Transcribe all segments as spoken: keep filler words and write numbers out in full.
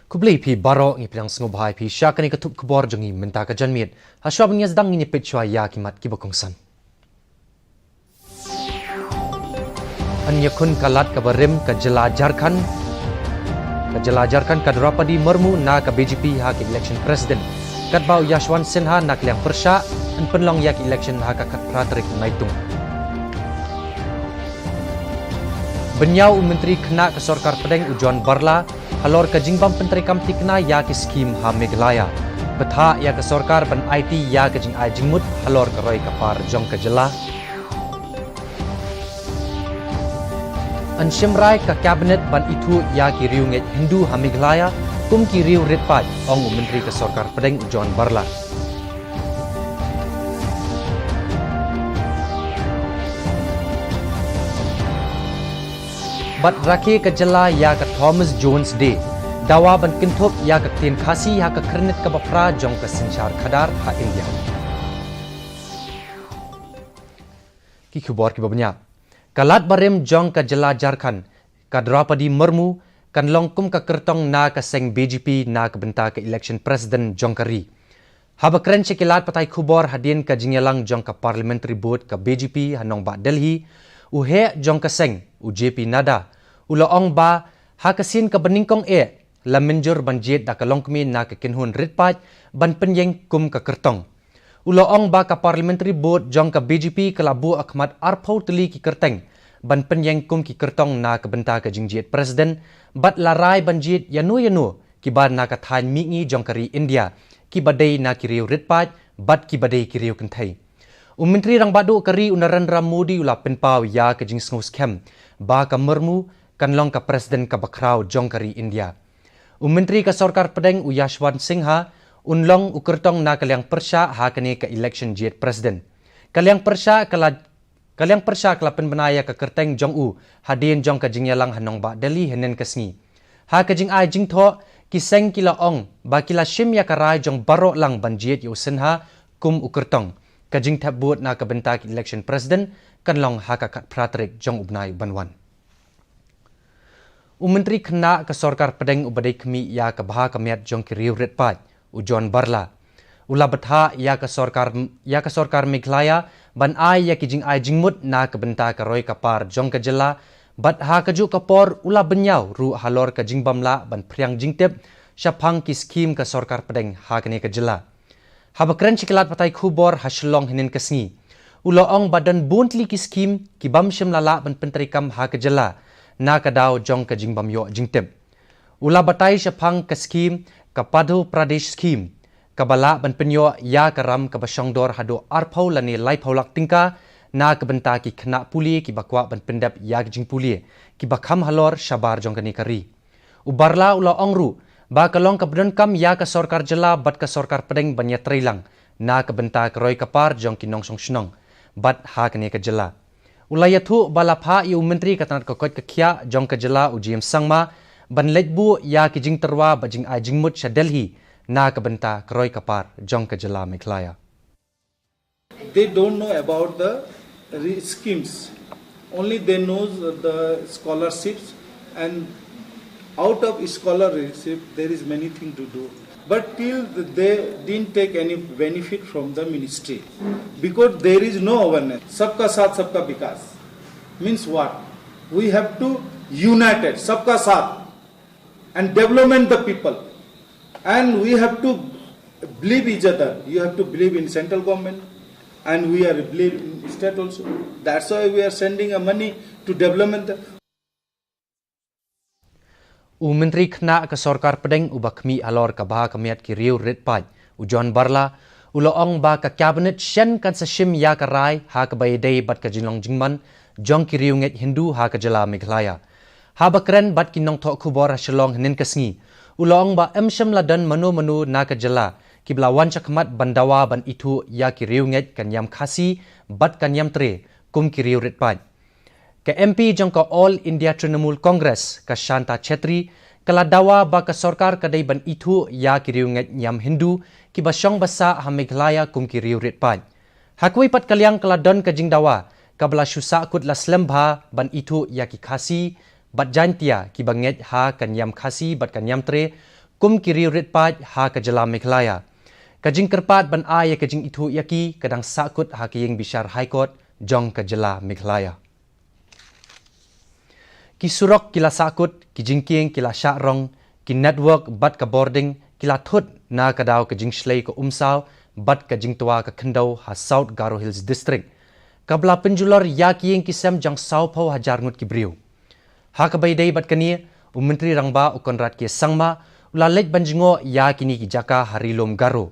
Khublei phi baroh, ngi pdiang sngewbha ïa phi sha kane ka thup khubor jong ngi mynta ka janmiet. Hashwa ban ïa sdang ngin ïa peit shwa ïa ki mat kiba kongsan. Yn ïakhun ka lad kaba rim ka jylla Jharkhand, ka jylla Jharkhand ka Droupadi Murmu na ka B J P ha ka election president. Katba u Yashwant Sinha na ka liang pyrshah yn pynlong ïa ka election ha ka khatphra tarik Naitung. Bynñiaw u Myntri Khynnah ka Sorkar Pdeng u John Barla halor ka jingbym pyntreikam thikna ïa ki skhim ha Meghalaya. Bthah ïa ka sorkar ban aiti ïa ka jingai jingmut halor ka roi ka par jong ka jylla. Yn shim rai ka cabinet ban ithuh ïa ki riewngeit Hindu ha Meghalaya kum ki riew rit paid, ong u Myntri ka Sorkar Pdeng u John Barla. Bad rakhe ka jylla ïa ka Thomas Jones Day, dawa ban kynthup ïa ka ktien Khasi ha ka khyrnit kaba phra jong ka synshar khadar ha India. Ki khubor kiba bniah. Ka lad barim jong ka jylla Jharkhand, ka Droupadi Murmu, kan long kum ka kyrtong na ka seng B J P na ka bynta ka election president jong ka ri. Haba kren sha ki lad pathai khubor hadien ka jingïalang jong ka Parliamentary Board ka B J P ha nongbah Delhi, u heh jong ka seng, u J P Nadda, u la ong ba ha ka sien kaba nyngkong eh la mynjur ban jied da ka longkmie na ka kynhun rit paid ban pynïeng kum ka kyrtong. U la ong ba ka Parliamentary Board jong ka B J P ka la buh ha khmat arphew tylli ki kyrteng ban pynïeng kum ki kyrtong na ka bynta ka jingjied president, bad la rai ban jied ïano ïano kiba na ka thaiñ mihngi jong ka ri India, kiba dei na ki riew rit paid bad kiba dei ki riew kynthei. U Myntri Rangbah Duh ka ri u Narendra Modi u la pynpaw ïa ka jingsngew skhem ba ka Murmu kan long ka president kaba khraw jong ka ri India. U Myntri ka Sorkar Pdeng u Yashwant Sinha un long u kyrtong na ka liang pyrshah ha kane ka election jied president. Ka liang pyrshah ka la, ka liang pyrshah ka la pynbna ïa ka kyrteng jong u hadien jong ka jingïalang ha nongbah Delhi hynnin ka sngi. Ha ka jingai jingthoh, ki seng ki la ong ba ki la shim ïa ka rai jong baroh lang ban jied ïa u Sinha kum u kyrtong. Ka jingthep vote na ka bynta ka election president kan long ha ka khatphra tarik jong u bnai uban wan. U Myntri Khynnah ka Sorkar Pdeng uba dei khmih ïa ka bha ka miat jong ki riew rit paid, u John Barla, u la bthah ïa ka sorkar, ïa ka sorkar Meghalaya ban ai ïa ki jingai jingmut na ka bynta ka roi ka par jong ka jylla, bad ha kajuh ka por u la bynñiaw ruh halor ka jingbym lah ban phriang jingtip shaphang ki skhim ka Sorkar Pdeng ha kane ka jylla. Haba kren sha ki lad pathai khubor ha Shillong hynnin ka sngi, u la ong ba don bun tylli ki skhim kibym shym la lah ban pyntreikam ha ka jylla na ka daw jong ka jingbym ïoh jingtip. U la batai shaphang ka skhim, ka Padhoo Pradesh Scheme, kaba lah ban pynïoh ïa ka ram kaba shongdor haduh arphew lane laiphew lak tyngka na ka bynta ki khynnah pule kiba kwah ban pyndep ïa ka jingpule, kiba kham halor shabar jong kane ka ri. U Barla u la ong ruh ba ka long kaba donkam ïa ka sorkar jylla bad ka sorkar pdeng ban ïatreilang na ka bynta ka roi ka par jong ki nongshong shnong bad ha kane ka jylla. U la ïathuh ba la phah ïa u Myntri ka tnat ka koit ka khiah jong ka jylla, u James Sangma, ban leit buh ïa ki jingtyrwa bad jingai jingmut sha Delhi na ka bynta ka roi ka par jong ka jylla Meghalaya. They don't know about the re- schemes. Only they know the scholarships, and out of scholarship there is many things to do. But till the, they didn't take any benefit from the ministry because there is no awareness. Sabka saath, sabka vikas means what? We have to united, sabka saath, and development the people. And we have to believe each other. You have to believe in central government, and we are believe in state also. That's why we are sending a money to development the U Myntri Khynnah ka Sorkar Pdeng uba khmih halor ka bha ka miat ki riew rit paid, u John Barla, u la ong ba ka Cabinet shen kan sa shim ïa ka rai ha kaba ïadei bad ka jinglong jingman jong ki riewngeit Hindu ha ka jylla Meghalaya. Haba kren bad ki nongthoh khubor ha Shillong hynnin ka sngi, u la ong ba ym shym la don mano mano na ka jylla kiba la wan shakhmat ban dawa ban ithuh ïa ki riewngeit ka niam Khasi bad ka niam Tre kum ki riew rit paid. Ka M P jong ka All India Trinamool Congress, ka Shanta Chettri, ka la dawa ba ka sorkar ka dei ban ithuh ïa ki riewngeit niam Hindu kiba shong ba sah ha Meghalaya kum ki riew rit paid. Ha kawei pat ka liang ka la don ka jingdawa kaba la shu sahkut la slem bha ban ithuh ïa ki Khasi bad Jaintia kiba ngeit ha ka niam Khasi bad ka niam Tre kum ki riew rit paid ha ka jylla Meghalaya. Ka jingkyrpad ban ai ïa ka jingithuh ïa ki ka dang sahkut ha ka ïing bishar High Court jong ka jylla Meghalaya. Ki surok ki la sahkut, ki jingkieng ki la shah rong, ki network bad ka bording ki la thut na ka daw ka jingshlei ka umsaw bad ka jingtwa ka khyndew ha South Garo Hills District, kaba la pynjulor ïa ki ïing ki sem jong sawphew hajar ngut ki briew. Ha kaba ïadei bad kane, u Myntri Rangbah u Conrad K Sangma u la leit ban jngoh ïa kine ki jaka ha Ri Lum Garo.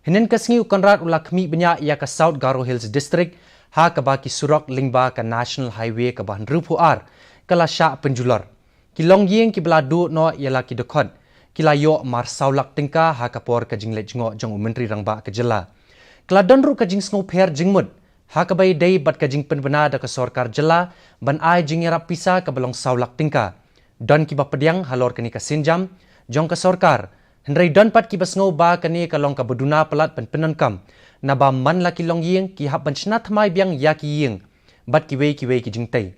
Hynnin ka sngi u Conrad u la khmih bniah ïa ka South Garo Hills District ha kaba ki surok lyngba ka National Highway kaba hynriewphew ar ka la shah pynjulor. Ki longïing kiba la duh noh ïa la ki dkhot ki la ïoh mar saw lak tyngka ha ka por ka jingleit jngoh jong u Myntri Rangbah ka jylla. Ka la don ruh ka jingsngewpher jingmut ha kaba ïadei bad ka jingpynbna da ka sorkar jylla ban ai jingïarap pisa kaba long saw lak tyngka. Don kiba pdiang halor kane ka sienjam jong ka sorkar, hynrei don pat kiba sngew ba kane ka long kaba duna palat ban pyndonkam, naba man la ki longïing ki hap ban shna thymmai biang ïa ki ïing bad kiwei kiwei ki jingtei.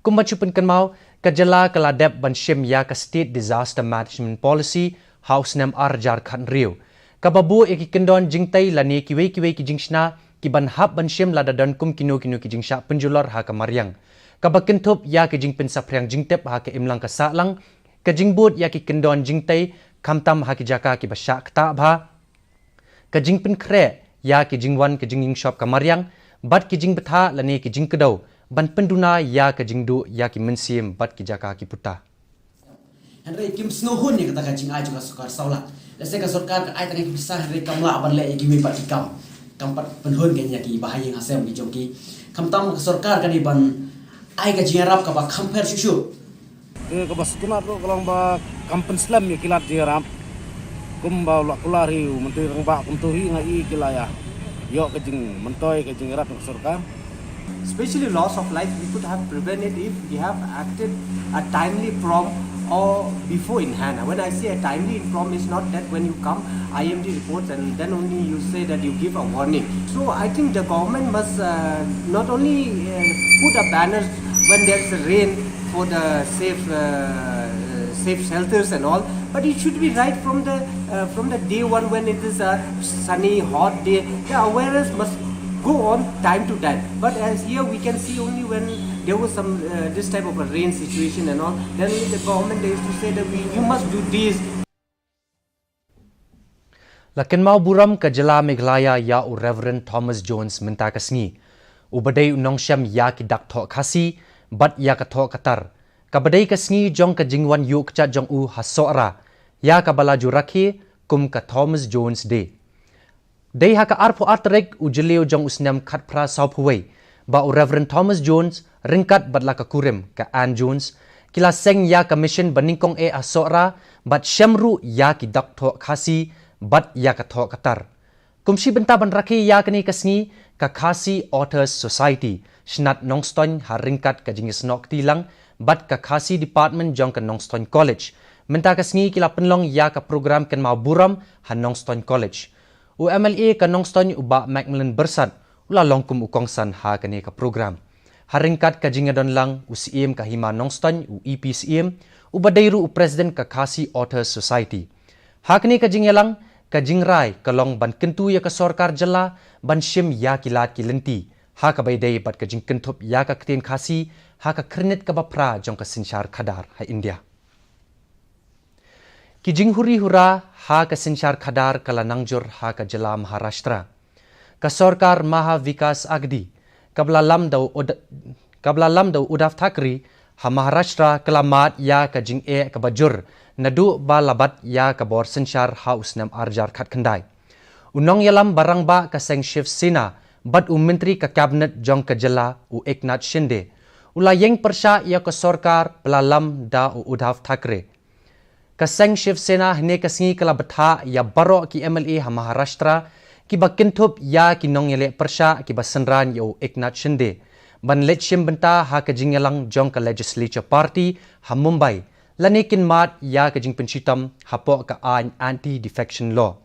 Kumba shu pynkynmaw, ka jylla ka la dep ban shim ïa ka State Disaster Management Policy ha u snem ar hajar khathynriew, kaba buh ïa ki kyndon jingtei lane kiwei kiwei ki jingshna ki ban hap ban shim lada don kum kino kino ki jingshah pynjulor ha ka mariang, kaba kynthup ïa ki jingpynsaphriang jingtip ha ka imlang ka sahlang, ka jingbud ïa ki kyndon jingtei khamtam ha ki jaka kiba shah ktah bha, ka jingpynkhreh ïa ki jingwan ka jingïingshop ka mariang bad ki jingbthah lane ki jingkdew ban pynduna ïa ka jingduh ïa ki mynsiem bad ki jaka ki puta. Hynrei kim sngewhun ïa kata ka jingai jong ka sorkar saw lak. Lehse ka sorkar ka ai tang ïa ki pisa hynrei kam lah ban leh ïa kiwei pat ki kam. Kam pat pynhun ïa ki bahaïing hasem ki jong ki. Khamtam ka sorkar ka dei ban ai ka jingïarap kaba kham pher shuh shuh. Te kaba sngewtynnat ruh ka long ba kam pynslem ïa ki lad jingïarap. Kumba u la kular hi u Myntri Rangbah, kumto hi nga i ki la ïa ïoh ka jingmyntoi ka jingïarap na ka sorkar. Especially loss of life, we could have prevented if we have acted a timely, prompt, or before in hand. When I say a timely and prompt, is not that when you come I M D reports and then only you say that you give a warning. So I think the government must uh, not only uh, put a banner when there's a rain for the safe uh, safe shelters and all, but it should be right from the uh, from the day one when it is a sunny, hot day. The awareness must go on time to time. But as here we can see only when there was some uh, this type of a rain situation and all, then only the government they used to say that we, you must do this. La kynmaw burom ka jylla Meghalaya ïa u Reverend Thomas Jones mynta ka sngi, uba dei u nongshem ïa ki dak thoh Khasi bad ïa ka thoh ka tar, kaba dei ka sngi jong ka jingwan ïuh kjat jong u ha Sohra, ïa kaba la ju rakhe kum ka Thomas Jones Day. Dei ha ka arphew ar tarik u Jylliew jong u snem khatphra sawphew wei ba u Reverend Thomas Jones ryngkat bad la ka kurim ka Ann Jones ki la seng ïa ka mission ba nyngkong eh ha Sohra bad shem ruh ïa ki dak thoh Khasi bad ïa ka thoh ka tar. Kum shi bynta ban rakhe ïa kane ka sngi, ka Khasi Authors Society Shnat Nongstoiñ ha ryngkat ka jingïasnoh kti lang bad ka Khasi Department jong ka Nongstoiñ College mynta ka sngi ki la pynlong ïa ka program kynmaw burom ha Nongstoiñ College. U M L A ka Nongstoiñ u Bah Macmillan Byrsat u la long kum u kongsan ha kane ka program. Ha ryngkat ka jingïadon lang u Syiem ka Hima Nongstoiñ, u E P Syiem, uba dei ruh u President ka Khasi Authors Society. Ha kane ka jingïalang, ka jingrai ka long ban kyntu ïa ka sorkar jylla ban shim ïa ki lad ki lynti ha kaba ïadei bad ka jingkynthup ïa ka ktien Khasi ha ka khyrnit kaba phra jong ka synshar khadar ha India. Ki jinghuri hura ha ka synshar khadar ka la nangjur ha ka jylla Maharashtra. Ka sorkar Maha Vikas Aghadi, kaba la lam da u Ud-, kaba la lam da u Uddhav Thackeray ha Maharashtra, ka la mad ïa ka jingeh kaba jur naduh ba la bat ïa ka bor synshar ha u snem ar hajar khatkhyndai. U nongïalam ba rangbah ka seng Shiv Sena bad u myntri ka cabinet jong ka jylla u Eknath Shinde u la ïeng pyrshah ïa ka sorkar ba la lam da u Uddhav Thackeray. Ka seng Shiv Sena hynne ka sngi ka la bthah ïa baroh ki M L A ha Maharashtra kiba kynthup ïa ki nongïaleh pyrshah kiba synran ïa u Eknath Shinde ban leit shim bynta ha ka jingïalang jong ka Legislature Party ha Mumbai, lane kin mad ïa ka jingpynshitom hapoh ka aiñ Anti Defection Law.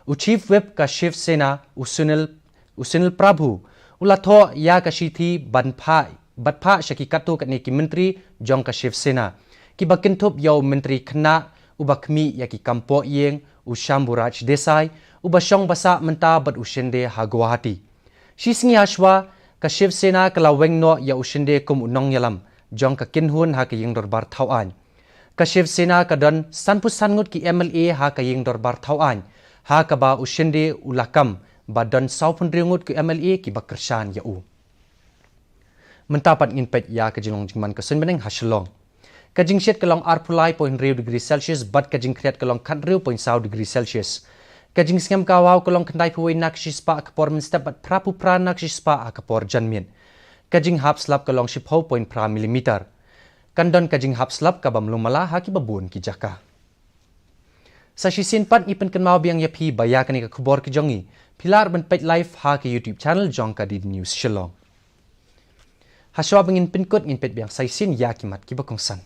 U Chief Whip ka Shiv Sena, u Sunil, u Sunil Prabhu, u la thoh ïa ka shithi ban phah, bad phah sha ki katto katne ki myntri jong ka Shiv Sena kiba kynthup ïa u myntri khynnah, uba khmih ïa ki kam poh ïing, u Shambhu Raj Desai, uba shong ba sah mynta bad u Shinde ha Guwahati. Shi sngi hashwa, ka Shiv Sena ka la weng noh ïa u Shinde kum u nongïalam jong ka kynhun ha ka ïing dorbar thaw aiñ. Ka Shiv Sena ka don sanphew san ngut ki M L A ha ka ïing dorbar thaw aiñ, ha kaba u Shinde u la kam ba don sawphew hynriew ngut ki M L A kiba kyrshan ïa u. Mynta pat ngin peit ïa ka jinglong jingman ka suiñ bneng ha Shillong. Ka jingshit ka long arphew lai point hynriew degree Celsius bad ka jingkhriat ka long khathynriew point saw degree Celsius. Ka jingsngem ka hawhaw ka long khyndaiphew wei na ka shispah ha ka por mynstep bad phraphew phra na ka shispah ha ka por janmiet. Ka jinghap slap ka long shiphew point phra millimeter. Kan don ka jinghap slap kaba mluh mala ha kiba bun ki jaka. Sa shisien pat ngi pynkynmaw biang ïa phi ba ïa kane ka khubor ka jong ngi phi lah ban peit live ha ka YouTube channel jong ka D D News Shillong. Hashwa ba ngin pynkut ngin peit biang sa shisien ïa ki mat kiba kongsan.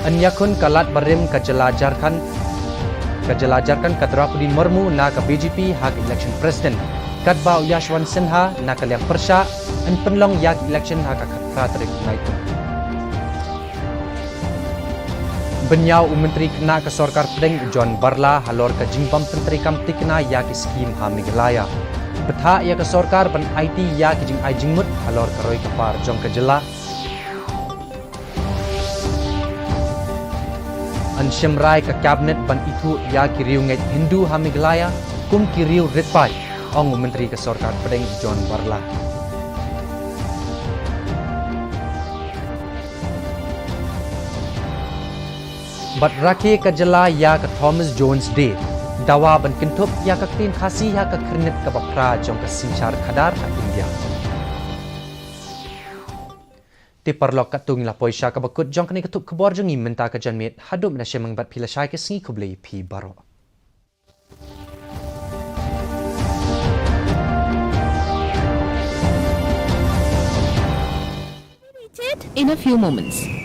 Yn ïakhun ka lad barim ka jylla Jharkhand, ka jylla Jharkhand ka Droupadi Murmu na ka B J P ha ka election president. Katba u Yashwant Sinha na ka liang pyrshah yn pynlong ïa ka election ha ka khatphra tarik Naitung. Bynñiaw u Myntri Khynnah ka Sorkar Pdeng u John Barla halor ka jingbym pyntreikam thikna ïa ki skhim ha Meghalaya. Bthah ïa ka sorkar ban aiti ïa ki jingai jingmut halor ka roi ka par jong ka jylla. Yn shim rai ka Cabinet ban ithuh ïa ki riewngeit Hindu ha Meghalaya kum ki riew rit paid, ong u Myntri ka Sorkar Pdeng John Barla. Bad rakhe ka jylla ïa ka Thomas Jones Day, dawa ban kynthup ïa ka ktien Khasi ha ka khyrnit kaba phra jong ka synshar khadar ha India. Te paralok, katto ngi la poi sha kaba kut jong kane ka thup khubor jong ngi mynta ka janmiet, haduh mynta shemang bad phi lashai, ka sngi khublei phi baroh. In a few moments.